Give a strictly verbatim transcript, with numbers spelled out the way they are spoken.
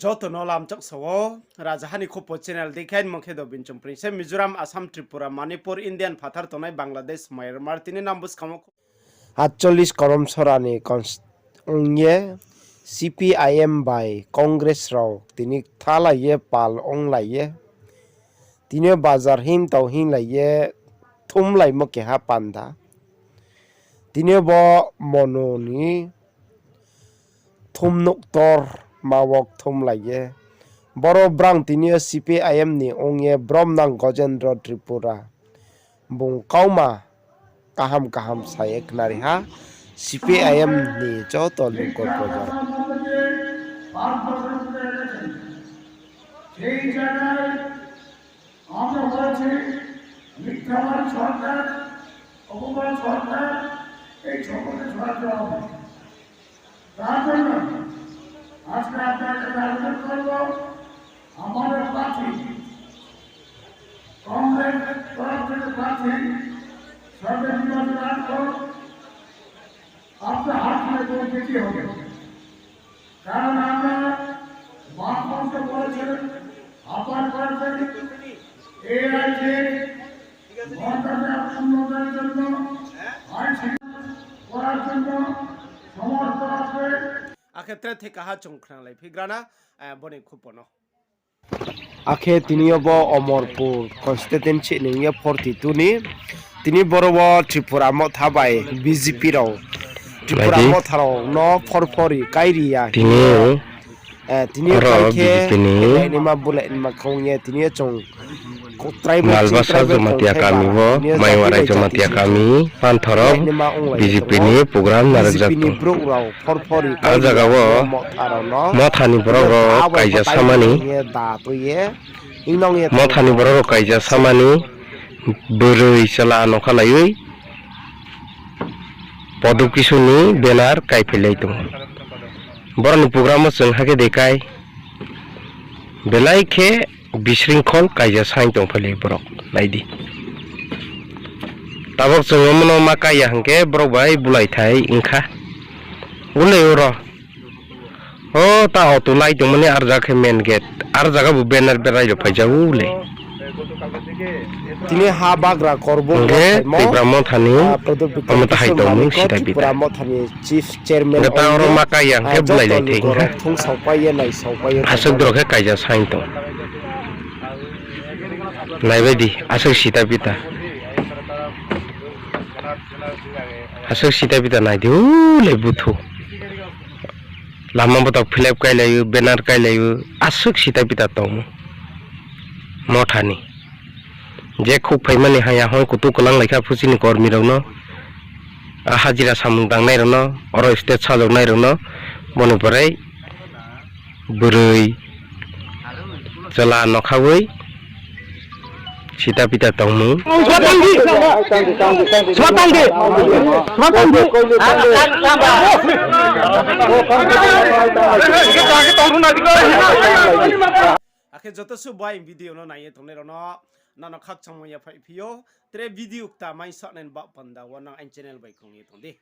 Joto no lamchak sa ou, Rajaha ni Khupo channel dei khe, mung khe Dobin Chongpring se. Mizoram, Assam, Tripura, Manipur, Indian phathar tongnai Bangladesh, Myanmar, tini nang buskang wo atchollis korom sora ni cons-, ong ye, C P I M bai Congress rao tini kthalai ye, pal onglai ye, tini yo bazar hing tau hinglai ye, thumlaimo keha panda. Tini yo bo Monu ni thumnouh ktor ma wo kthumlai ye. Boro brang tini yo C P I M ni ong ye bromnang Gojendro Tripura. Bung kauma kaham kaham sa ye khnari ha, C P I M ni joto lugo proja rao। সেই জায়গায় আমরা বলেছি, মিথ্যাবাদী সরকার, অপবাদ সরকার, এই সকলকে সরাতে হবে। তার জন্য আজকে আপনার কাছে আবেদন করব, আমাদের প্রার্থী, কংগ্রেস তরফ থেকে প্রার্থী, সামনে নির্বাচন আসুন, আপনার হাত তুলে ভোট দিতে হবে। কারণ আমরা বামপন্থী বলেছেন, আহ্বান করেছেন, এআইকে গণতন্ত্রের উন্নয়নের জন্য, আইন শৃঙ্খলা করার জন্য সমর্থন আসবে। Akhe tre theka ha chung khnanglai phigra na, eh, boni khupo no. Akhe tini yo bo Omorpur constituency ni ong ye forty two ni. Tini boro wo Tripura Motha bai B J P rao, Tripura Motha rao no phor phori kairi ya hing ye, eh, tini yo oro kai khe B J P ni naima bulai naima khe ong ye tini yo chung tribal, Malbasa tribal Jamatia kami wo, Maiwarai Jamatia kami, Panthorok B J P ni program narwkjak tong. Brouh rao phor phori kairi ya hing ye Motha rao no, Motha ni borok rao kaija samani, Motha ni borok rao kaija samani, bwrwi chwla nokha laiwi Padukisuni banner kaiphailai tongo. Borokni program o chwng hakhe de kai, belai khe bisringkhol kaija saing tongphailai borok, nai di. Tabok chwng omono ma kaiya hwnkhe borok bai bulaithai wngkha. Ulei oro. O ta auto lai tongmani ar jaga khe main gate. Ar jaga bo banner berai rok phaijak ulei. Tini ha bagra korbo hwnkhe Tipra Mothani, omo tahai tongmung sita pita. Hwnkhe ta oro ma kaiya hwnkhe bulai lai thai wngkha. Aswk dorok khe kaija saing tong. Naibai di, aswk sita pita. Aswk sita pita nai di, ulei buthu. Lama botok flap kailai o, banner kailai o, aswk sita pita tongmung. Mothani. Je khuk phaimani haya hoi kutu kwlang laikha phuchini kormi rokno. A hajira samung tangnai rokno, oro state sajoknai rokno, boni pore bwrwi chwla nokhawi sita pita tongmung. Akhe joto suh bai video no nai ye tongnai rokno, nono khakchangmo yaphaih phi ou, tre video kta mai sahnai ni baoh panda wo nang aini channel bai khong ye tong di.